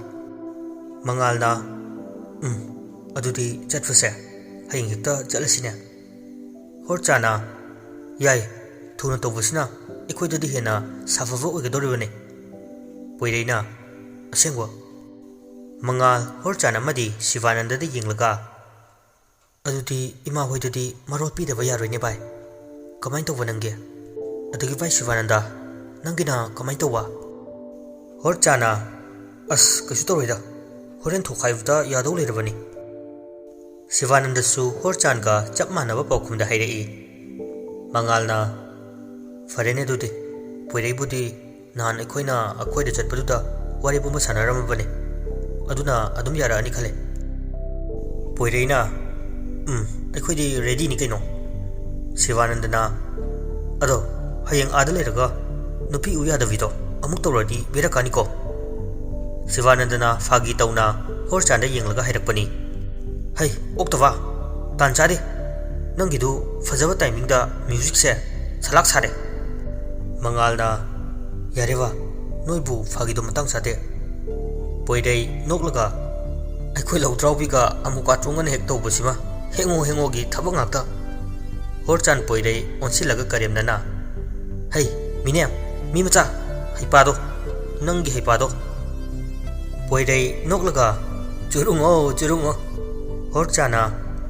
ꯃꯉꯥꯜꯅ, "ꯎꯝ, ꯑꯗꯨꯗꯤ ꯆꯠꯄꯁꯦ ꯍꯌꯦꯡ ꯍꯦꯛꯇ ꯆꯠꯂꯁꯤꯅꯦ"꯫ ꯍꯣꯔꯆꯥꯅ, "ꯌꯥꯏ, ꯊꯨꯅ ꯇꯧꯕꯁꯤꯅ ꯑꯩꯈꯣꯏꯗꯗꯤ ꯍꯦꯟꯅ ꯁꯥꯐꯕ ꯑꯣꯏꯒꯗꯧꯔꯤꯕꯅꯤ"꯫ ꯄꯣꯏꯔꯩꯅ, "ꯑꯁꯦꯡꯕ"꯫ ꯃꯉꯥꯜ, ꯍꯣꯔꯆꯥꯟ ꯑꯃꯗꯤ ꯁꯤꯕꯥꯅꯟꯗꯗ ꯌꯦꯡꯂꯒ, "ꯑꯗꯨꯗꯤ ꯏꯃꯥ ꯍꯣꯏꯗꯗꯤ ꯃꯔꯣꯜ ꯄꯤꯗꯕ ꯌꯥꯔꯣꯏꯅꯦ ꯚꯥꯏ꯫ ꯀꯃꯥꯏꯅ ꯇꯧꯕ ꯅꯪꯒꯤ? ꯑꯗꯒꯤ ꯚꯥꯏ ꯁꯤꯕꯥꯅꯟꯗ, ꯅꯪꯒꯤꯅ ꯀꯃꯥꯏꯅ ꯇꯧꯕ?" ꯍꯣꯔꯆꯥꯅ, "ꯑꯁ, ꯀꯩꯁꯨ ꯇꯧꯔꯣꯏꯗ꯫ ꯍꯣꯔꯦꯟ ꯊꯣꯛꯈꯥꯏꯕꯗ ꯌꯥꯗꯧ ꯂꯩꯔꯕꯅꯤ"꯫ ꯁꯤꯕꯥꯅꯟꯗꯁꯨ ꯍꯣꯔꯆꯥꯟꯒ ꯆꯞ ꯃꯥꯟꯅꯕ ꯄꯥꯎꯈꯨꯝꯗ ꯍꯥꯏꯔꯛꯏ꯫ ꯃꯉꯥꯜꯅ, "ꯐꯔꯦꯅꯦ ꯑꯗꯨꯗꯤ, ꯄꯣꯏꯔꯩꯕꯨꯗꯤ ꯅꯍꯥꯟ ꯑꯩꯈꯣꯏꯅ ꯑꯩꯈꯣꯏꯗ ꯆꯠꯄꯗꯨꯗ ꯋꯥꯔꯤ ꯄꯨꯝꯕ ꯁꯥꯟꯅꯔꯝꯃꯕꯅꯤ꯫ ꯑꯗꯨꯅ ꯑꯗꯨꯝ ꯌꯥꯔꯛꯑꯅꯤ ꯈꯜꯂꯦ"꯫ ꯄꯣꯏꯔꯩꯅ, "ꯎꯝ, ꯑꯩꯈꯣꯏꯗꯤ ꯔꯦꯗꯤꯅꯤ ꯀꯩꯅꯣ"꯫ ꯁꯤꯕꯥꯅꯟꯗꯅ, "ꯑꯗꯣ ꯍꯌꯦꯡ ꯑꯥꯗ ꯂꯩꯔꯒ ꯅꯨꯄꯤ ꯎ ꯌꯥꯗꯕꯤꯗꯣ ꯑꯃꯨꯛ ꯇꯧꯔꯗꯤ ꯕꯦꯔꯥ ꯀꯥꯅꯤꯀꯣ"꯫ ꯁꯤꯕꯥꯅꯟꯗꯅ ꯐꯥꯒꯤ ꯇꯧꯅ ꯍꯣꯔꯆꯥꯟꯗ ꯌꯦꯡꯂꯒ ꯍꯥꯏꯔꯛꯄꯅꯤ꯫ "ꯍꯩ, ꯑꯣꯛꯇꯕ! ꯇꯥꯟ ꯆꯥꯗꯦ! ꯅꯪꯒꯤꯗꯨ ꯐꯖꯕ ꯇꯥꯏꯃꯤꯡꯗ ꯃ꯭ꯌꯨꯖꯤꯛꯁꯦ ꯁꯂꯥꯛ ꯁꯥꯔꯦ"꯫ ꯃꯉꯥꯜꯅ, "ꯌꯥꯔꯦ ꯕꯥ, ꯅꯣꯏꯕꯨ ꯐꯥꯒꯤꯗꯣ ꯃꯇꯥꯡ ꯆꯥꯗꯦ"꯫ ꯄꯣꯏꯔꯩ ꯅꯣꯛꯂꯒ, "ꯑꯩꯈꯣꯏ ꯂꯧꯗ꯭ꯔꯥꯎꯕꯤꯒ ꯑꯃꯨꯛ ꯀꯥꯇꯣꯡꯒꯅ ꯍꯦꯛ ꯇꯧꯕꯁꯤꯃ ꯍꯦꯡꯉꯣ ꯍꯦꯡꯉꯣꯒꯤ ꯊꯕꯛ ꯉꯥꯛꯇ"꯫ ꯍꯣꯔꯆꯥꯟ ꯄꯣꯏꯔꯩ ꯑꯣꯟꯁꯤꯜꯂꯒ ꯀꯔꯦꯝꯅꯅ, "ꯍꯩ, ꯃꯤꯅꯦꯝ, ꯃꯤ ꯃꯆꯥ, ꯍꯩꯄꯥꯗꯣ, ꯅꯪꯒꯤ ꯍꯩꯄꯥꯗꯣ"꯫ ꯄꯣꯏꯔꯩ ꯅꯣꯛꯂꯒ, "ꯆꯨꯔꯨꯡꯉꯣ, ꯆꯨꯔꯨꯡꯉꯣ"꯫ ꯍꯣꯔꯆꯥꯅ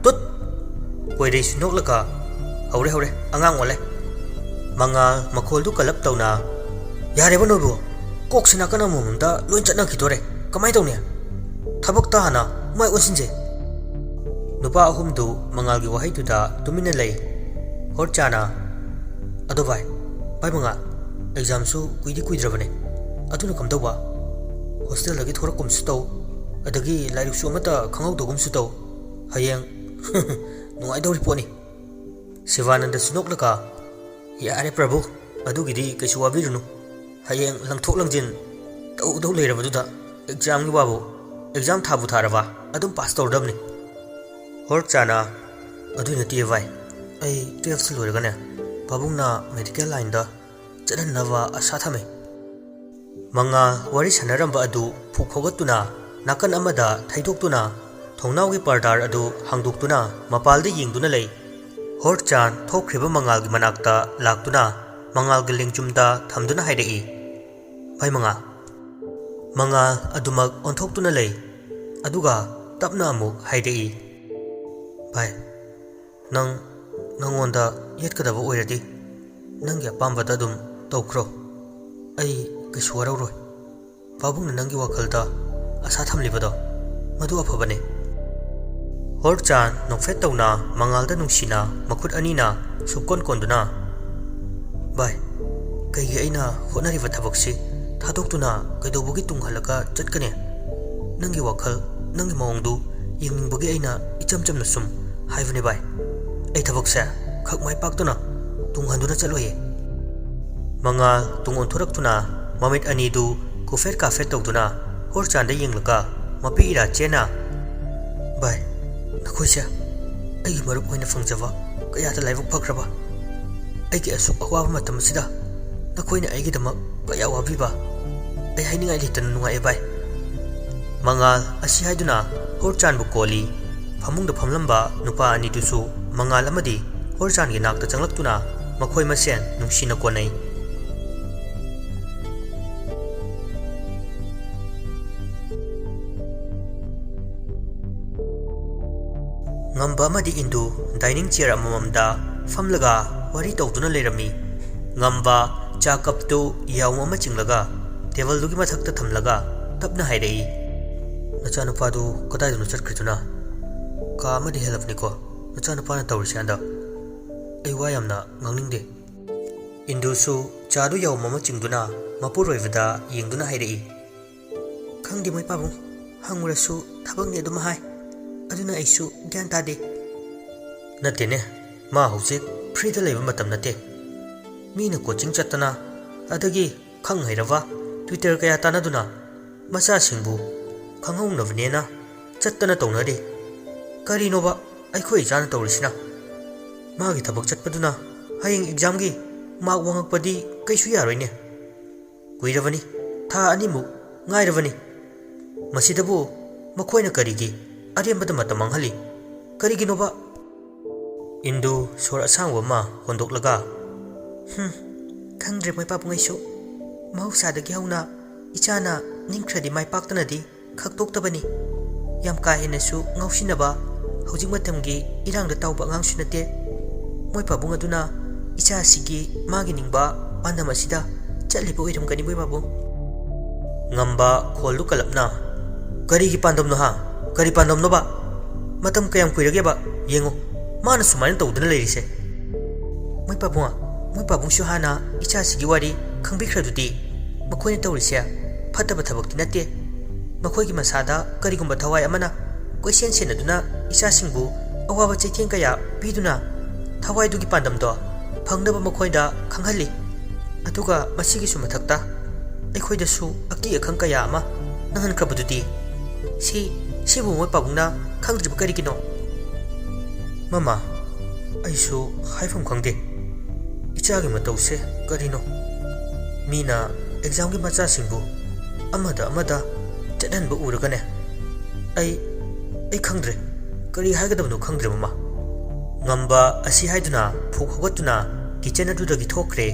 "ꯇꯨꯠ!" ꯀꯣꯏꯔꯩꯁꯨ ꯅꯣꯛꯂꯒ, "ꯍꯧꯔꯦ, ꯍꯧꯔꯦ, ꯑꯉꯥꯡ ꯑꯣꯜꯂꯦ"꯫ ꯃꯉꯥꯜ ꯃꯈꯣꯜꯗꯨ ꯀꯜꯂꯞ ꯇꯧꯅ, "ꯌꯥꯔꯦꯕ ꯅꯣꯏꯕꯨ, ꯀꯣꯛꯁꯤ ꯅꯥꯀꯟ ꯑꯃꯃꯝꯗ ꯂꯣꯏ ꯆꯠꯅꯈꯤꯗꯣꯔꯦ꯫ ꯀꯃꯥꯏ ꯇꯧꯅꯤ? ꯊꯕꯛꯇ ꯍꯥꯟꯅ ꯃꯥꯏ ꯑꯣꯟꯁꯤꯟꯁꯦ"꯫ ꯅꯨꯄꯥ ꯑꯍꯨꯝꯗꯨ ꯃꯉꯥꯜꯒꯤ ꯋꯥꯍꯩꯗꯨꯗ ꯇꯨꯃꯤꯟꯅ ꯂꯩ꯫ ꯍꯣꯔꯆꯥꯅ, "ꯑꯗꯣ ꯚꯥꯏ, ꯚꯥꯏ ꯃꯉꯥꯜ, ꯑꯦꯛꯖꯥꯝꯁꯨ ꯀꯨꯏꯗꯤ ꯀꯨꯏꯗ꯭ꯔꯕꯅꯦ꯫ ꯑꯗꯨꯅ ꯀꯝꯗꯧꯕ? ꯍꯣꯁꯇꯦꯜꯗꯒꯤ ꯊꯣꯔꯛꯀꯨꯝꯁꯨ ꯇꯧ, ꯑꯗꯒꯤ ꯂꯥꯏꯔꯤꯛꯁꯨ ꯑꯃꯠꯇ ꯈꯪꯍꯧꯗꯒꯨꯝꯁꯨ ꯇꯧ꯫ ꯍꯌꯦꯡ ꯅꯨꯡꯉꯥꯏꯗꯧꯔꯤ ꯄꯣꯠꯅꯤ"꯫ ꯁꯤꯕꯥꯅꯟꯗꯁꯨ ꯅꯣꯛꯂꯒ, "ꯌꯥꯔꯦ ꯄ꯭ꯔꯚꯨ, ꯑꯗꯨꯒꯤꯗꯤ ꯀꯩꯁꯨ ꯋꯥꯕꯤꯔꯨꯅꯨ꯫ ꯍꯌꯦꯡ ꯂꯪꯊꯣꯛ ꯂꯪꯖꯤꯟ ꯇꯧꯗꯧ ꯂꯩꯔꯕꯗꯨꯗ ꯑꯦꯛꯖꯥꯝꯒꯤ ꯋꯥꯕꯨ, ꯑꯦꯛꯖꯥꯝ ꯊꯥꯕꯨ ꯊꯥꯔꯕ ꯑꯗꯨꯝ ꯄꯥꯁ ꯇꯧꯔꯗꯕꯅꯤ"꯫ ꯍꯣꯔꯆꯥꯅ, "ꯑꯗꯨꯏ ꯅꯠꯇꯦ ꯚꯥꯏ, ꯑꯩ ꯇꯨꯌꯦꯜꯐꯁꯤ ꯂꯣꯏꯔꯒꯅꯦ, ꯄꯥꯕꯨꯡꯅ ꯃꯦꯗꯤꯀꯦꯜ ꯂꯥꯏꯟꯗ ꯆꯠꯍꯟꯅꯕ ꯑꯁꯥ ꯊꯝꯃꯦ"꯫ ꯃꯉꯥꯜ ꯋꯥꯔꯤ ꯁꯥꯟꯅꯔꯝꯕ ꯑꯗꯨ ꯐꯨꯛ ꯐꯥꯎꯒꯠꯇꯨꯅ ꯅꯥꯀꯟ ꯑꯃꯗ ꯊꯩꯗꯣꯛꯇꯨꯅ ꯊꯣꯡꯅꯥꯎꯒꯤ ꯄꯔꯗꯥꯔ ꯑꯗꯨ ꯍꯥꯡꯗꯣꯛꯇꯨꯅ ꯃꯄꯥꯜꯗ ꯌꯦꯡꯗꯨꯅ ꯂꯩ꯫ ꯍꯣꯔꯆꯥꯟ ꯊꯣꯛꯈ꯭ꯔꯤꯕ ꯃꯉꯥꯜꯒꯤ ꯃꯅꯥꯛꯇ ꯂꯥꯛꯇꯨꯅ ꯃꯉꯥꯜꯒꯤ ꯂꯦꯡꯖꯨꯝꯗ ꯊꯝꯗꯨꯅ ꯍꯥꯏꯔꯛꯏ, "ꯚꯥꯏ ꯃꯉꯥꯜ"꯫ ꯃꯉꯥꯜ ꯑꯗꯨꯃꯛ ꯑꯣꯟꯊꯣꯛꯇꯨꯅ ꯂꯩ, ꯑꯗꯨꯒ ꯇꯞꯅ ꯑꯃꯨꯛ ꯍꯥꯏꯔꯛꯏ, "ꯚꯥꯏ, ꯅꯪ ꯅꯪꯉꯣꯟꯗ ꯌꯦꯠꯀꯗꯕ ꯑꯣꯏꯔꯗꯤ ꯅꯪꯒꯤ ꯑꯄꯥꯝꯕꯗ ꯑꯗꯨꯝ ꯇꯧꯈ꯭ꯔꯣ꯫ ꯑꯩ ꯀꯩꯁꯨ ꯋꯥꯔꯧꯔꯣꯏ꯫ ꯄꯥꯕꯨꯡꯅ ꯅꯪꯒꯤ ꯋꯥꯈꯜꯗ ꯑꯁꯥ ꯊꯝꯂꯤꯕꯗꯣ ꯃꯗꯨ ꯑꯐꯕꯅꯤ"꯫ ꯍꯣꯔꯆꯥꯟ ꯅꯣꯛꯐꯦꯠ ꯇꯧꯅ ꯃꯉꯥꯜꯗ ꯅꯨꯡꯁꯤꯅ ꯃꯈꯨꯠ ꯑꯅꯤꯅ ꯁꯨꯛꯀꯣꯟ ꯀꯣꯟꯗꯨꯅ, "ꯚꯥꯏ, ꯀꯩꯒꯤ ꯑꯩꯅ ꯍꯣꯠꯅꯔꯤꯕ ꯊꯕꯛꯁꯤ ꯊꯥꯗꯣꯛꯇꯨꯅ ꯀꯩꯗꯧꯕꯒꯤ ꯇꯨꯡ ꯍꯜꯂꯒ ꯆꯠꯀꯅꯤ? ꯅꯪꯒꯤ ꯋꯥꯈꯜ, ꯅꯪꯒꯤ ꯃꯑꯣꯡꯗꯨ ꯌꯦꯡꯅꯤꯡꯕꯒꯤ ꯑꯩꯅ ꯏꯆꯝ ꯆꯝꯅ ꯁꯨꯝ ꯍꯥꯏꯕꯅꯤ ꯚꯥꯏ꯫ ꯑꯩ ꯊꯕꯛꯁꯦ ꯈꯛ ꯃꯥꯏ ꯄꯥꯛꯇꯨꯅ ꯇꯨꯡ ꯍꯟꯗꯨꯅ ꯆꯠꯂꯣꯏꯌꯦ"꯫ ꯃꯉꯥꯜ ꯇꯨꯡ ꯑꯣꯟꯊꯣꯔꯛꯇꯨꯅ ꯃꯃꯤꯠ ꯑꯅꯤꯗꯨ ꯀꯨꯐꯦꯠ ꯀꯥꯐꯦꯠ ꯇꯧꯗꯨꯅ ꯍꯣꯔꯆꯥꯟꯗ ꯌꯦꯡꯂꯒ ꯃꯄꯤ ꯏꯔꯥ ꯆꯦꯟꯅ, "ꯚꯥꯏ, ꯅꯈꯣꯏꯁꯦ ꯑꯩꯒꯤ ꯃꯔꯨꯞ ꯑꯣꯏꯅ ꯐꯪꯖꯕ ꯀꯌꯥꯗ ꯂꯥꯏꯕꯛ ꯐꯈ꯭ꯔꯕ꯫ ꯑꯩꯒꯤ ꯑꯁꯨꯛ ꯑꯋꯥꯕ ꯃꯇꯝ ꯑꯁꯤꯗ ꯅꯈꯣꯏꯅ ꯑꯩꯒꯤꯗꯃꯛ ꯀꯌꯥ ꯋꯥꯕꯤꯕ꯫ ꯑꯩ ꯍꯥꯏꯅꯤꯡꯉꯥꯏ ꯂꯩꯇꯅ ꯅꯨꯡꯉꯥꯏꯑꯦ ꯚꯥꯏ"꯫ ꯃꯉꯥꯜ ꯑꯁꯤ ꯍꯥꯏꯗꯨꯅ ꯍꯣꯔꯆꯥꯟꯕꯨ ꯀꯣꯜꯂꯤ꯫ ꯐꯃꯨꯡꯗ ꯐꯝꯂꯝꯕ ꯅꯨꯄꯥ ꯑꯅꯤꯗꯨꯁꯨ ꯃꯉꯥꯜ ꯑꯃꯗꯤ ꯍꯣꯔꯆꯥꯟꯒꯤ ꯅꯥꯛꯇ ꯆꯪꯂꯛꯇꯨꯅ ꯃꯈꯣꯏ ꯃꯁꯦꯟ ꯅꯨꯡꯁꯤꯅ ꯀꯣꯟꯅꯩ꯫ ꯉꯝꯕ ꯑꯃꯗꯤ ꯏꯟꯗꯨ dining chair ꯑꯃꯃꯝꯗ ꯐꯝꯂꯒ ꯋꯥꯔꯤ ꯇꯧꯗꯨꯅ ꯂꯩꯔꯝꯃꯤ꯫ ꯉꯝꯕ ꯆꯥ cupꯇꯨ ꯌꯥꯎꯝ ꯑꯃ ꯆꯤꯡꯂꯒ tableꯗꯨꯒꯤ ꯃꯊꯛꯇ ꯊꯝꯂꯒ ꯇꯞꯅ ꯍꯥꯏꯔꯛꯏ, "ꯅꯆꯥꯅꯨꯄꯥꯗꯨ ꯀꯗꯥꯏꯗꯅꯣ ꯆꯠꯈ꯭ꯔꯤꯗꯨꯅ? ꯀꯥ ꯑꯃꯗꯤ ꯍꯦꯜꯂꯕꯅꯤꯀꯣ ꯅꯆꯥꯅꯨꯄꯥꯅ ꯇꯧꯔꯤꯁꯦ ꯍꯟꯗꯛ꯫ ꯑꯩ ꯋꯥ ꯌꯥꯝꯅ ꯉꯥꯡꯅꯤꯡꯗꯦ꯫" ꯏꯟꯗꯨꯁꯨ ꯆꯥꯗꯨ ꯌꯥꯎꯝ ꯑꯃ ꯆꯤꯡꯗꯨꯅ ꯃꯄꯨꯔꯣꯏꯕꯗ ꯌꯦꯡꯗꯨꯅ ꯍꯥꯏꯔꯛꯏ, "ꯈꯪꯗꯦ ꯃꯣꯏ ꯄꯥꯕꯨꯡ, ꯍꯪꯉꯨꯔꯁꯨ ꯊꯕꯛꯅꯤ ꯑꯗꯨꯝ ꯍꯥꯏ꯫ ꯑꯗꯨꯅ ꯑꯩꯁꯨ ꯒ꯭ꯌꯥꯟ ꯇꯥꯗꯦ꯫" "ꯅꯠꯇꯦꯅꯦ, ꯃꯥ ꯍꯧꯖꯤꯛ freeꯗ ꯂꯩꯕ ꯃꯇꯝ ꯅꯠꯇꯦ꯫ ꯃꯤꯅ coaching ꯆꯠꯇꯅ, ꯑꯗꯒꯤ ꯈꯪ ꯍꯩꯔꯕ tutor ꯀꯌꯥ ꯇꯥꯟꯅꯗꯨꯅ ꯃꯆꯥꯁꯤꯡꯕꯨ ꯈꯪꯍꯧꯅꯕꯅꯦꯅ ꯆꯠꯇꯅ ꯇꯧꯅꯔꯤ꯫ ꯀꯔꯤꯅꯣꯕ ꯑꯩꯈꯣꯏ ꯏꯆꯥꯅ ꯇꯧꯔꯤꯁꯤꯅ? ꯃꯥꯒꯤ ꯊꯕꯛ ꯆꯠꯄꯗꯨꯅ ꯍꯌꯦꯡ examꯒꯤ mark ꯋꯥꯡꯉꯛꯄꯗꯤ ꯀꯩꯁꯨ ꯌꯥꯔꯣꯏꯅꯦ꯫ ꯀꯨꯏꯔꯕꯅꯤ, ꯊꯥ ꯑꯅꯤꯃꯨꯛ ꯉꯥꯏꯔꯕꯅꯤ꯫ ꯃꯁꯤꯗꯕꯨ ꯃꯈꯣꯏꯅ ꯀꯔꯤꯒꯤ ꯑꯔꯦꯝꯕꯗ ꯃꯇꯝ ꯃꯥꯡꯍꯜꯂꯤ? ꯀꯔꯤꯒꯤꯅꯣꯕ?" ꯏꯟꯗꯨ ꯁꯣꯔ ꯑꯁꯥꯡꯕ ꯑꯃ ꯍꯣꯟꯗꯣꯛꯂꯒ, "ꯍꯨꯝ, ꯈꯪꯗ꯭ꯔꯦ ꯃꯣꯏ ꯄꯥꯕꯨꯡ ꯑꯩꯁꯨ꯫ ꯃꯍꯧꯁꯥꯗꯒꯤ ꯍꯧꯅ ꯏꯆꯥꯅ ꯅꯤꯡꯈ꯭ꯔꯗꯤ ꯃꯥꯏ ꯄꯥꯛꯇꯅꯗꯤ ꯈꯛꯇꯣꯛꯇꯕꯅꯤ꯫ ꯌꯥꯝ ꯀꯥ ꯍꯦꯟꯅꯁꯨ ꯉꯥꯎꯁꯤꯟꯅꯕ ꯍꯧꯖꯤꯛ ꯃꯇꯝꯒꯤ ꯏꯔꯥꯡꯗ ꯇꯥꯎꯕ ꯑꯉꯥꯡꯁꯨ ꯅꯠꯇꯦ꯫ ꯃꯣꯏ ꯄꯥꯕꯨꯡ ꯑꯗꯨꯅ ꯏꯆꯥ ꯑꯁꯤꯒꯤ ꯃꯥꯒꯤ ꯅꯤꯡꯕ ꯄꯥꯟꯗꯝ ꯑꯁꯤꯗ ꯆꯠꯂꯤꯕ ꯑꯣꯏꯔꯝꯒꯅꯤ ꯃꯣꯏ ꯄꯥꯕꯨꯡ꯫" ꯉꯝꯕ ꯈꯣꯜꯗꯨ ꯀꯜꯂꯞꯅ, "ꯀꯔꯤꯒꯤ ꯄꯥꯟꯗꯝꯅꯣ ꯍꯥ? ꯀꯔꯤ ꯄꯥꯟꯗꯝꯅꯣꯕ? ꯃꯇꯝ ꯀꯌꯥꯝ ꯀꯨꯏꯔꯒꯦꯕ? ꯌꯦꯡꯉꯨ, ꯃꯥꯅ ꯁꯨꯃꯥꯏꯅ ꯇꯧꯗꯨꯅ ꯂꯩꯔꯤꯁꯦ꯫" "ꯃꯣꯏ ꯄꯥꯕꯨꯡ, ꯃꯣꯏ ꯄꯥꯕꯨꯡꯁꯨ ꯍꯥꯟꯅ ꯏꯆꯥꯁꯤꯒꯤ ꯋꯥꯔꯤ ꯈꯪꯕꯤꯈ꯭ꯔꯗꯨꯗꯤ꯫ ꯃꯈꯣꯏꯅ ꯇꯧꯔꯤꯁꯦ ꯐꯠꯇꯕ ꯊꯕꯛꯇꯤ ꯅꯠꯇꯦ꯫ ꯃꯈꯣꯏꯒꯤ ꯃꯁꯥꯗ ꯀꯔꯤꯒꯨꯝꯕ ꯊꯋꯥꯏ ꯑꯃꯅ ꯀꯣꯏꯁꯦꯟ ꯁꯦꯟꯅꯗꯨꯅ ꯏꯆꯥꯁꯤꯡꯕꯨ ꯑꯋꯥꯕ ꯆꯩꯊꯦꯡ ꯀꯌꯥ ꯄꯤꯗꯨꯅ ꯊꯋꯥꯏꯗꯨꯒꯤ ꯄꯥꯟꯗꯝꯗꯣ ꯐꯪꯅꯕ ꯃꯈꯣꯏꯗ ꯈꯪꯍꯜꯂꯤ꯫ ꯑꯗꯨꯒ ꯃꯁꯤꯒꯤꯁꯨ ꯃꯊꯛꯇ ꯑꯩꯈꯣꯏꯗꯁꯨ ꯑꯀꯤ ꯑꯈꯪ ꯀꯌꯥ ꯑꯃ ꯅꯪꯍꯟꯈ꯭ꯔꯕꯗꯨꯗꯤ꯫ ꯁꯤ, ꯁꯤꯕꯨ ꯃꯣꯏ ꯄꯥꯕꯨꯡꯅ ꯈꯪꯗ꯭ꯔꯤꯕ ꯀꯔꯤꯒꯤꯅꯣ?" "ꯃꯃꯥ, ꯑꯩꯁꯨ ꯍꯥꯏꯐꯝ ꯈꯪꯗꯦ꯫ ꯏꯆꯥꯒꯤ ꯃꯇꯧꯁꯦ ꯀꯔꯤꯅꯣ? ꯃꯤꯅ examꯒꯤ ꯃꯆꯥꯁꯤꯡꯕꯨ ꯑꯃꯗ ꯑꯃꯗ ꯆꯠꯍꯟꯕ ꯎꯔꯒꯅꯦ꯫ ꯑꯩ, ꯑꯩ ꯈꯪꯗ꯭ꯔꯦ꯫ ꯀꯔꯤ ꯍꯥꯏꯒꯗꯕꯅꯣ ꯈꯪꯗ꯭ꯔꯦ, ꯃꯃꯥ꯫" ꯉꯝꯕ ꯑꯁꯤ ꯍꯥꯏꯗꯨꯅ ꯐꯨꯛ ꯍꯧꯒꯠꯇꯨꯅ kitchen ꯑꯗꯨꯗꯒꯤ ꯊꯣꯛꯈ꯭ꯔꯦ꯫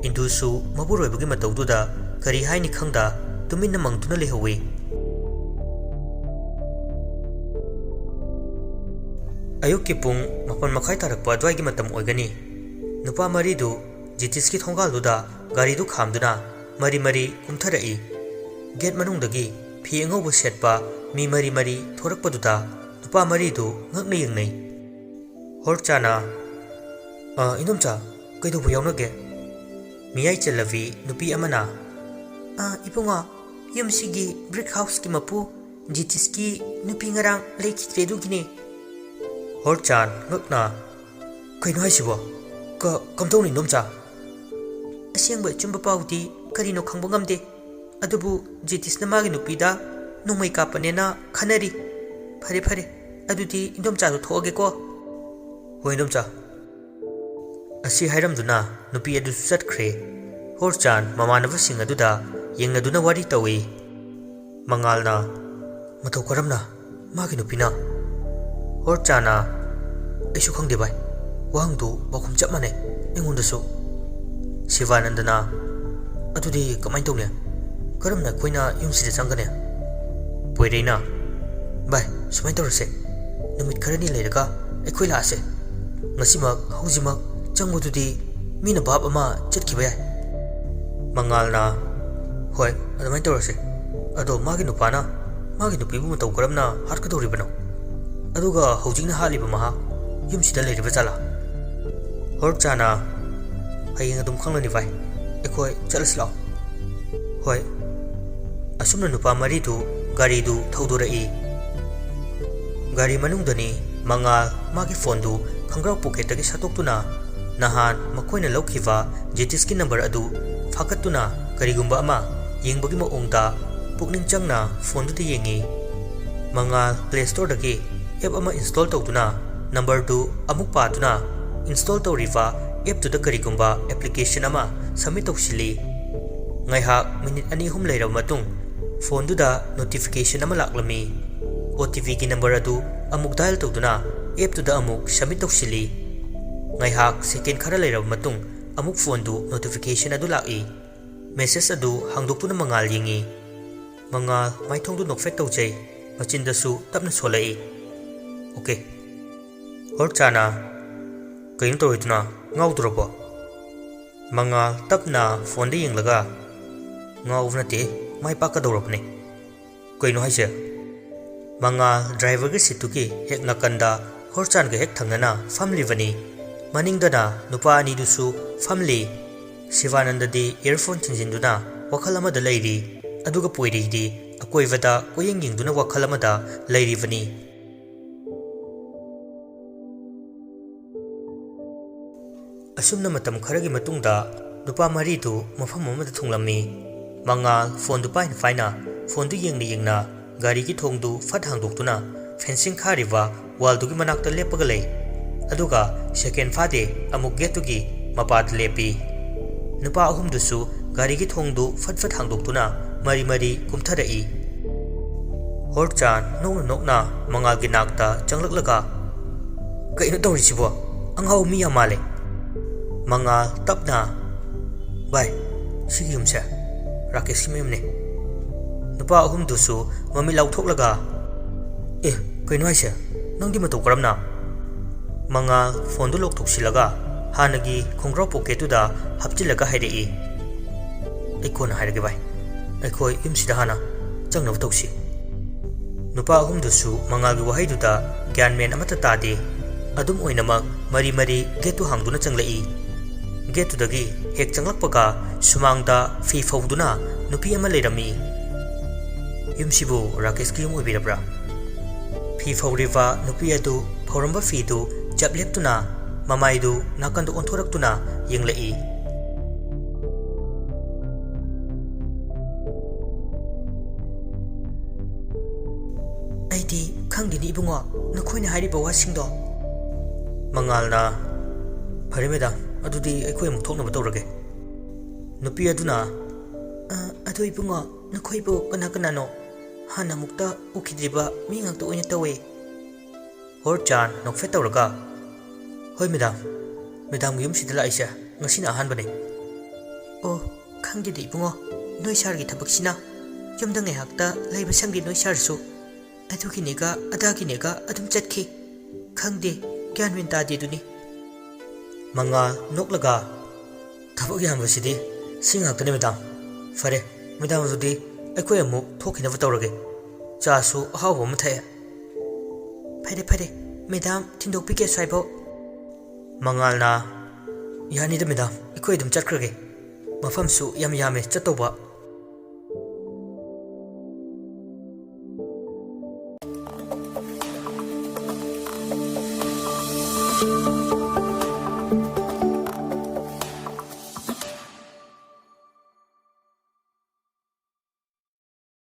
ꯏꯟꯗꯨꯁꯨ ꯃꯄꯨꯔꯣꯏꯕꯒꯤ ꯃꯇꯧꯗꯨꯗ ꯀꯔꯤ ꯍꯥꯏꯅꯤ ꯈꯪꯗ ꯇꯨꯃꯤꯟꯅ ꯃꯪꯗꯨꯅ ꯂꯩꯍꯧꯋꯤ꯫ ꯑꯌꯨꯛꯀꯤ ꯄꯨꯡ ꯃꯥꯄꯟ ꯃꯈꯥꯏ ꯇꯥꯔꯛꯄ ꯑꯗꯨꯋꯥꯏꯒꯤ ꯃꯇꯝ ꯑꯣꯏꯒꯅꯤ꯫ ꯅꯨꯄꯥ ꯃꯔꯤꯗꯨ ꯖꯤꯇꯤꯁꯀꯤ ꯊꯣꯡꯒꯥꯜꯗꯨꯗ ꯒꯥꯔꯤꯗꯨ ꯈꯥꯝꯗꯨꯅ ꯃꯔꯤ ꯃꯔꯤ ꯀꯨꯝꯊꯔꯛꯏ꯫ ꯒꯦꯠ ꯃꯅꯨꯡꯗꯒꯤ ꯐꯤ ꯑꯉꯧꯕ ꯁꯦꯠꯄ ꯃꯤ ꯃꯔꯤ ꯃꯔꯤ ꯊꯣꯔꯛꯄꯗꯨꯗ ꯅꯨꯄꯥ ꯃꯔꯤꯗꯨ ꯉꯛꯅ ꯌꯦꯡꯅꯩ꯫ ꯍꯣꯔꯆꯥꯅ, "ꯑ, ꯏꯟꯗꯣꯝꯆꯥ, ꯀꯩꯗꯧꯕ ꯌꯥꯎꯅꯒꯦ?" ꯃꯤꯌꯥꯏ ꯆꯜꯂꯕꯤ ꯅꯨꯄꯤ ꯑꯃꯅ, "ꯑ, ꯏꯕꯨꯡꯉꯣ, ꯌꯨꯝꯁꯤꯒꯤ ꯕ꯭ꯔꯤꯛ ꯍꯥꯎꯁꯀꯤ ꯃꯄꯨ ꯖꯤꯇꯤꯁꯀꯤ ꯅꯨꯄꯤ ꯉꯔꯥꯡ ꯂꯩꯈꯤꯗ꯭ꯔꯦ, ꯑꯗꯨꯒꯤꯅꯦ꯫" ꯍꯣꯔꯆꯥꯟ ꯉꯛꯅ, "ꯀꯩꯅꯣ ꯍꯥꯏꯁꯤꯕꯣ? ꯀ-, ꯀꯝꯗꯧꯅꯤ, ꯏꯟꯗꯣꯝꯆꯥ?" "ꯑꯁꯦꯡꯕ ꯑꯆꯨꯝꯕ ꯄꯥꯎꯗꯤ ꯀꯔꯤꯅꯣ ꯈꯪꯕ ꯉꯝꯗꯦ, ꯑꯗꯨꯕꯨ ꯖꯤꯇꯤꯁꯅ ꯃꯥꯒꯤ ꯅꯨꯄꯤꯗ ꯅꯣꯡꯃꯩ ꯀꯥꯞꯄꯅꯦꯅ ꯈꯟꯅꯔꯤ꯫ ꯐꯔꯦ, ꯐꯔꯦ, ꯑꯗꯨꯗꯤ ꯏꯟꯗꯣꯝꯆꯥꯗꯣ ꯊꯣꯛꯑꯒꯦꯀꯣ꯫" "ꯍꯣꯏ, ꯏꯟꯗꯣꯝꯆꯥ꯫" ꯑꯁꯤ ꯍꯥꯏꯔꯝꯗꯨꯅ ꯅꯨꯄꯤ ꯑꯗꯨꯁꯨ ꯆꯠꯈ꯭ꯔꯦ꯫ ꯍꯣꯔꯆꯥꯟ ꯃꯃꯥꯟꯅꯕꯁꯤꯡ ꯑꯗꯨꯗ ꯌꯦꯡꯅꯗꯨꯅ ꯋꯥꯔꯤ ꯇꯧꯏ꯫ ꯃꯉꯥꯜꯅ, "ꯃꯇꯧ ꯀꯔꯝꯅ? ꯃꯥꯒꯤ ꯅꯨꯄꯤꯅ?" ꯍꯣꯔꯆꯥꯅ, "ꯑꯩꯁꯨ ꯈꯪꯗꯦ ꯚꯥꯏ, ꯋꯥꯍꯪꯗꯨ ꯄꯥꯎꯈꯨꯝ ꯆꯞ ꯃꯥꯟꯅꯩ ꯑꯩꯉꯣꯟꯗꯁꯨ꯫" ꯁꯤꯕꯥꯅꯟꯗꯅ, "ꯑꯗꯨꯗꯤ ꯀꯃꯥꯏꯅ ꯇꯧꯅꯤ? ꯀꯔꯝꯅ ꯑꯩꯈꯣꯏꯅ ꯌꯨꯝꯁꯤꯗ ꯆꯪꯒꯅꯤ?" ꯄꯣꯏꯔꯩꯅ, "ꯚꯥꯏ, ꯁꯨꯃꯥꯏꯅ ꯇꯧꯔꯁꯦ, ꯅꯨꯃꯤꯠ ꯈꯔꯅꯤ ꯂꯩꯔꯒ ꯑꯩꯈꯣꯏ ꯂꯥꯛꯑꯁꯦ꯫ ꯉꯁꯤꯃꯛ, ꯍꯧꯖꯤꯛꯃꯛ ꯆꯪꯕꯗꯨꯗꯤ ꯃꯤꯅ ꯚꯥꯞ ꯑꯃ ꯆꯠꯈꯤꯕ ꯌꯥꯏ꯫" ꯃꯉꯥꯜꯅ, "ꯍꯣꯏ, ꯑꯗꯨꯃꯥꯏꯅ ꯇꯧꯔꯁꯦ꯫ ꯑꯗꯣ ꯃꯥꯒꯤ ꯅꯨꯄꯥꯅ ꯃꯥꯒꯤ ꯅꯨꯄꯤꯕꯨ ꯃꯇꯧ ꯀꯔꯝꯅ ꯍꯥꯠꯀꯗꯧꯔꯤꯕꯅꯣ? ꯑꯗꯨꯒ ꯍꯧꯖꯤꯛꯅ ꯍꯥꯠꯂꯤꯕ ꯃꯍꯥꯛ ꯌꯨꯝꯁꯤꯗ ꯂꯩꯔꯤꯕ ꯖꯥꯠꯂꯥ?" ꯍꯣꯔꯆꯥꯅ, "ꯍꯌꯦꯡ ꯑꯗꯨꯝ ꯈꯪꯂꯅꯤ ꯚꯥꯏ, ꯑꯩꯈꯣꯏ ꯆꯠꯂꯁꯤ ꯂꯥꯛꯑꯣ꯫" ꯍꯣꯏ꯫ ꯑꯁꯨꯝꯅ ꯅꯨꯄꯥ ꯃꯔꯤꯗꯨ ꯒꯥꯔꯤꯗꯨ ꯊꯧꯗꯣꯔꯛꯏ꯫ ꯒꯥꯔꯤ ꯃꯅꯨꯡꯗꯅꯤ ꯃꯉꯥꯜ ꯃꯥꯒꯤ ꯐꯣꯟꯗꯨ ꯈꯪꯒ꯭ꯔꯥꯎ ꯄꯣꯀꯦꯠꯇꯒꯤ ꯁꯠꯇꯣꯛꯇꯨꯅ ꯅꯍꯥꯟ ꯃꯈꯣꯏꯅ ꯂꯧꯈꯤꯕ ꯖꯤꯇꯤꯁꯀꯤ ꯅꯝꯕꯔ ꯑꯗꯨ ꯐꯥꯀꯠꯇꯨꯅ ꯀꯔꯤꯒꯨꯝꯕ ꯑꯃ ꯌꯦꯡꯕꯒꯤ ꯃꯑꯣꯡꯗ ꯄꯨꯛꯅꯤꯡ ꯆꯪꯅ ꯐꯣꯟꯗꯨꯗ ꯌꯦꯡꯉꯤ꯫ ꯃꯉꯥꯜ ꯄ꯭ꯂꯦ ꯁ꯭ꯇꯣꯔꯗꯒꯤ ꯑꯦꯞ ꯑꯃ ꯏꯟꯁ꯭ꯇꯣꯜ ꯇꯧꯗꯨꯅ ꯅꯝꯕꯔꯗꯨ ꯑꯃꯨꯛ ꯄꯥꯗꯨꯅ ꯏꯟꯁ꯭ꯇꯣꯜ ꯇꯧꯔꯤꯕ ꯑꯦꯞꯇꯨꯗ ꯀꯔꯤꯒꯨꯝꯕ ꯑꯦꯄ꯭ꯂꯤꯀꯦꯁꯟ ꯑꯃ ꯁꯕꯃꯤꯠ ꯇꯧꯁꯤꯜꯂꯤ꯫ ꯉꯥꯏꯍꯥꯛ ꯃꯤꯅꯤꯠ ꯑꯅꯤ ꯑꯍꯨꯝ ꯂꯩꯔꯕ ꯃꯇꯨꯡ ꯐꯣꯟꯗꯨꯗ ꯅꯣꯇꯤꯐꯤꯀꯦꯁꯟ ꯑꯃ ꯂꯥꯛꯂꯝꯃꯤ꯫ ꯑꯣ ꯇꯤ ꯄꯤꯒꯤ ꯅꯝꯕꯔ ꯑꯗꯨ ꯑꯃꯨꯛ ꯗꯥꯏꯜ ꯇꯧꯗꯨꯅ ꯑꯦꯞꯇꯨꯗ ꯑꯃꯨꯛ ꯁꯕꯃꯤꯠ ꯇꯧꯁꯤꯜꯂꯤ꯫ ꯉꯥꯏꯍꯥꯛ ꯁꯦꯀꯦꯟ ꯈꯔ ꯂꯩꯔꯕ ꯃꯇꯨꯡ ꯑꯃꯨꯛ ꯐꯣꯟꯗꯨ ꯅꯣꯇꯤꯐꯤꯀꯦꯁꯟ ꯑꯗꯨ ꯂꯥꯛꯏ꯫ ꯃꯦꯁꯦꯖ ꯑꯗꯨ ꯍꯥꯡꯗꯣꯛꯇꯨꯅ ꯃꯉꯥꯜ ꯌꯦꯡꯉꯤ꯫ ꯃꯉꯥꯜ ꯃꯥꯏꯊꯣꯡꯗꯨ ꯅꯣꯛꯐꯦꯠ ꯇꯧꯖꯩ, ꯃꯆꯤꯟꯗꯁꯨ ꯇꯞꯅ ꯁꯣꯜꯂꯛꯏ, "ꯑꯣꯀꯦ꯫" ꯍꯣꯔꯆꯥꯅ, "ꯀꯩꯅꯣ ꯇꯧꯔꯤꯗꯨꯅ? ꯉꯥꯎꯗꯣꯔꯕꯣ?" ꯃꯉꯥꯜ ꯇꯞꯅ ꯐꯣꯟꯗ ꯌꯦꯡꯂꯒ, "ꯉꯥꯎꯕ ꯅꯠꯇꯦ, ꯃꯥꯏ ꯄꯥꯛꯀꯗꯧꯔꯕꯅꯦ꯫ ꯀꯩꯅꯣ ꯍꯥꯏꯁꯦ?" ꯃꯉꯥꯜ ꯗ꯭ꯔꯥꯏꯚꯔꯒꯤ ꯁꯤꯠꯇꯨꯒꯤ ꯍꯦꯛ ꯅꯥꯀꯟꯗ ꯍꯣꯔꯆꯥꯟꯒ ꯍꯦꯛ ꯊꯪꯅꯅ ꯐꯝꯂꯤꯕꯅꯤ꯫ ꯃꯅꯤꯡꯗꯅ ꯅꯨꯄꯥ ꯑꯅꯤꯗꯨꯁꯨ ꯐꯝꯂꯤ꯫ ꯁꯤꯕꯥꯅꯟꯗꯗꯤ ꯏꯌꯔꯐꯣꯟ ꯊꯤꯡꯖꯤꯟꯗꯨꯅ ꯋꯥꯈꯜ ꯑꯃꯗ ꯂꯩꯔꯤ꯫ ꯑꯗꯨꯒ ꯄꯣꯏꯔꯤꯗꯤ ꯑꯀꯣꯏꯕꯗ ꯀꯣꯏꯌꯦꯡ ꯌꯦꯡꯗꯨꯅ ꯋꯥꯈꯜ ꯑꯃꯗ ꯂꯩꯔꯤꯕꯅꯤ꯫ ꯑꯁꯨꯝꯅ ꯃꯇꯝ ꯈꯔꯒꯤ ꯃꯇꯨꯡꯗ ꯅꯨꯄꯥ ꯃꯔꯤꯗꯨ ꯃꯐꯝ ꯑꯃꯗ ꯊꯨꯡꯂꯝꯃꯤ꯫ ꯃꯉꯥꯜ ꯐꯣꯟꯗꯨ ꯄꯥꯏꯅ ꯄꯥꯏꯅ, ꯐꯣꯟꯗꯨ ꯌꯦꯡꯅ ꯌꯦꯡꯅ ꯒꯥꯔꯤꯒꯤ ꯊꯣꯡꯗꯨ ꯐꯠ ꯍꯥꯡꯗꯣꯛꯇꯨꯅ ꯐꯦꯟꯁꯤꯡ ꯈꯥꯔꯤꯕ ꯋꯥꯜꯗꯨꯒꯤ ꯃꯅꯥꯛꯇ ꯂꯦꯞꯄꯒ ꯂꯩ꯫ ꯑꯗꯨꯒ ꯁꯦꯀꯦꯟ ꯐꯥꯗꯦ ꯑꯃꯨꯛ ꯒꯦꯠꯇꯨꯒꯤ ꯃꯄꯥꯗ ꯂꯦꯞꯄꯤ꯫ ꯅꯨꯄꯥ ꯑꯍꯨꯝꯗꯨꯁꯨ ꯒꯥꯔꯤꯒꯤ ꯊꯣꯡꯗꯨ ꯐꯠ ꯐꯠ ꯍꯥꯡꯗꯣꯛꯇꯨꯅ ꯃꯔꯤ ꯃꯔꯤ ꯀꯨꯝꯊꯔꯛꯏ꯫ ꯍꯣꯔꯆꯥꯟ ꯅꯣꯛꯅ ꯅꯣꯛꯅ ꯃꯉꯥꯜꯒꯤ ꯅꯥꯛꯇ ꯆꯪꯂꯛꯂꯒ, "ꯀꯩꯅꯣ ꯇꯧꯔꯤꯁꯤꯕꯣ? ꯑꯉꯥꯎꯕ ꯃꯤ ꯌꯥꯝ ꯃꯥꯜꯂꯦ꯫" ꯃꯉꯥꯜ ꯇꯞꯅ, "ꯚꯥꯏ, ꯁꯤꯒꯤ ꯌꯨꯝꯁꯦ ꯔꯥꯀꯦꯁꯀꯤ ꯃꯌꯨꯝꯅꯦ꯫" ꯅꯨꯄꯥ ꯑꯍꯨꯝꯗꯨꯁꯨ ꯃꯃꯤꯠ ꯂꯥꯎꯊꯣꯛꯂꯒ, "ꯑꯦ, ꯀꯩꯅꯣ ꯍꯥꯏꯁꯦ? ꯅꯪꯗꯤ ꯃꯇꯧ ꯀꯔꯝꯅ?" ꯃꯉꯥꯜ ꯐꯣꯟꯗꯨ ꯂꯣꯛ ꯇꯧꯁꯤꯜꯂꯒ ꯍꯥꯟꯅꯒꯤ ꯈꯣꯡꯒ꯭ꯔꯥꯎ ꯄꯣꯀꯦꯠꯇꯨꯗ ꯍꯥꯞꯆꯤꯜꯂꯒ ꯍꯥꯏꯔꯛꯏ, "ꯑꯩ ꯀꯣꯟꯅ ꯍꯥꯏꯔꯒꯦ ꯚꯥꯏ꯫ ꯑꯩꯈꯣꯏ ꯌꯨꯝꯁꯤꯗ ꯍꯥꯟꯅ ꯆꯪꯅꯕ ꯇꯧꯁꯤ꯫" ꯅꯨꯄꯥ ꯑꯍꯨꯝꯗꯨꯁꯨ ꯃꯉꯥꯜꯒꯤ ꯋꯥꯍꯩꯗꯨꯗ ꯒ꯭ꯌꯥꯟ ꯃꯦꯟ ꯑꯃꯠꯇ ꯇꯥꯗꯦ꯫ ꯑꯗꯨꯝ ꯑꯣꯏꯅꯃꯛ ꯃꯔꯤ ꯃꯔꯤ ꯒꯦꯠꯇꯨ ꯍꯥꯡꯗꯨꯅ ꯆꯪꯂꯛꯏ꯫ ꯒꯦꯠꯇꯨꯗꯒꯤ ꯍꯦꯛ ꯆꯪꯂꯛꯄꯒ ꯁꯨꯃꯥꯡꯗ ꯐꯤ ꯐꯧꯗꯨꯅ ꯅꯨꯄꯤ ꯑꯃ ꯂꯩꯔꯝꯃꯤ꯫ "ꯌꯨꯝꯁꯤꯕꯨ ꯔꯥꯀꯦꯁꯀꯤ ꯌꯨꯝ ꯑꯣꯏꯕꯤꯔꯕ꯭ꯔꯥ?" ꯐꯤ ꯐꯧꯔꯤꯕ ꯅꯨꯄꯤ ꯑꯗꯨ ꯐꯧꯔꯝꯕ ꯐꯤꯗꯨ ꯆꯞ ꯂꯦꯞꯇꯨꯅ ꯃꯃꯥꯏꯗꯨ ꯅꯥꯀꯟꯗ ꯑꯣꯟꯊꯣꯔꯛꯇꯨꯅ ꯌꯦꯡꯂꯛꯏ꯫ "ꯑꯩꯗꯤ ꯈꯪꯗꯦꯅꯦ ꯏꯕꯨꯡꯉꯣ, ꯅꯈꯣꯏꯅ ꯍꯥꯏꯔꯤꯕ ꯋꯥꯁꯤꯡꯗꯣ꯫" ꯃꯉꯥꯜꯅ, "ꯐꯔꯦ ꯃꯦꯗꯥꯝ, ꯑꯗꯨꯗꯤ ꯑꯩꯈꯣꯏ ꯑꯃꯨꯛ ꯊꯣꯛꯅꯕ ꯇꯧꯔꯒꯦ꯫" ꯅꯨꯄꯤ ꯑꯗꯨꯅ, "ꯑ, ꯑꯗꯣ ꯏꯕꯨꯡꯉꯣ, ꯅꯈꯣꯏꯕꯨ ꯀꯅꯥ ꯀꯅꯥꯅꯣ? ꯍꯥꯟꯅ ꯑꯃꯨꯛꯇ ꯎꯈꯤꯗ꯭ꯔꯤꯕ ꯃꯤ ꯉꯥꯛꯇ ꯑꯣꯏꯅ ꯇꯧꯋꯦ꯫" ꯍꯣꯔꯆꯥꯟ ꯅꯣꯛꯐꯦꯠ ꯇꯧꯔꯒ, "ꯍꯣꯏ ꯃꯦꯗꯥꯝ, ꯃꯦꯗꯥꯝꯒꯤ ꯌꯨꯝꯁꯤꯗ ꯂꯥꯛꯏꯁꯦ ꯉꯁꯤꯅ ꯑꯍꯥꯟꯕꯅꯤ꯫" "ꯑꯣ, ꯈꯪꯗꯦꯗ ꯏꯕꯨꯡꯉꯣ, ꯅꯣꯏ ꯁꯥꯔꯒꯤ ꯊꯕꯛꯁꯤꯅ ꯌꯨꯝꯗ ꯉꯥꯏꯍꯥꯛꯇ ꯂꯩꯕ ꯁꯪꯗꯦ ꯅꯣꯏ ꯁꯥꯔꯁꯨ꯫ ꯑꯗꯨꯒꯤꯅꯦꯒ ꯑꯗꯥꯒꯤꯅꯦꯒ ꯑꯗꯨꯝ ꯆꯠꯈꯤ꯫ ꯈꯪꯗꯦ, ꯒ꯭ꯌꯥꯟ ꯃꯦꯟ ꯇꯥꯗꯦ ꯑꯗꯨꯅꯤ꯫ ꯃꯉꯥꯜ ꯅꯣꯛꯂꯒ, "ꯊꯕꯛ ꯌꯥꯝꯕꯁꯤꯗꯤ ꯁꯤ ꯉꯥꯛꯇꯅꯤ, ꯃꯦꯗꯥꯝ꯫ ꯐꯔꯦ, ꯃꯦꯗꯥꯝ, ꯑꯗꯨꯗꯤ ꯑꯩꯈꯣꯏ ꯑꯃꯨꯛ ꯊꯣꯛꯈꯤꯅꯕ ꯇꯧꯔꯒꯦ꯫ ꯆꯥꯁꯨ ꯑꯍꯥꯎꯕ ꯑꯃ ꯊꯛꯑꯦ꯫" "ꯐꯔꯦ, ꯐꯔꯦ, ꯃꯦꯗꯥꯝ, ꯊꯤꯟꯗꯣꯛꯄꯤꯒꯦ ꯑꯁ꯭ꯋꯥꯏꯐꯥꯎ꯫" ꯃꯉꯥꯜꯅ, "ꯌꯥꯅꯤꯗ, ꯃꯦꯗꯥꯝ, ꯑꯩꯈꯣꯏ ꯑꯗꯨꯝ ꯆꯠꯈ꯭ꯔꯒꯦ꯫ ꯃꯐꯝꯁꯨ ꯌꯥꯝ ꯌꯥꯝꯃꯦ ꯆꯠꯇꯧꯕ꯫"